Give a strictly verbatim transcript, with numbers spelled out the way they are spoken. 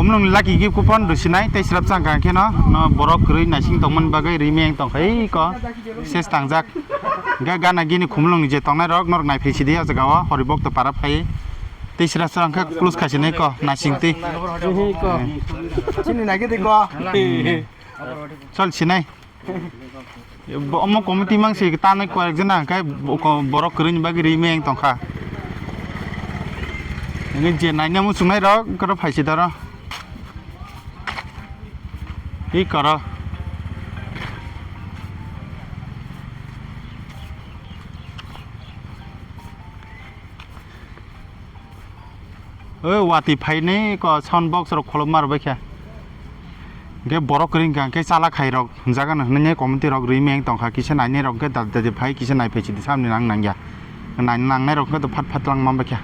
Nung lucky gift coupon rwsinai tei srap chang kha khe no, no borok kwrwi naising tongmani bagwi rimeng tongkha iko ses tangjak. Ga gana gini khumulungni je tongnai rok norok nai phaisidi o jaga o hori bok to para phai. Tei srap chang kha close khaisinai ko naising tei. Chini nai gidi ko. Chol sinai. Bo-, omo committee mang se tanai koi jana kai bo-, ko-, borok kwrwini bagwi rimeng tongkha. Ini je naina muchungnai rok koro phaisi daro. Hi koro. Oi, watwi phainai ko sound box rok kholopma rwbaikha. Hwnkhe borok kwrwi hwnkha hwnkhe chala khairok hwnjaganw hwnwi committee rok rimeng tongkha, kisa nainai rok hwnkhe dadi dadi phai kisa naiphai sidi samni nang nangya. Nai nangnai rok hwnkhe phat phat lang manbaikha.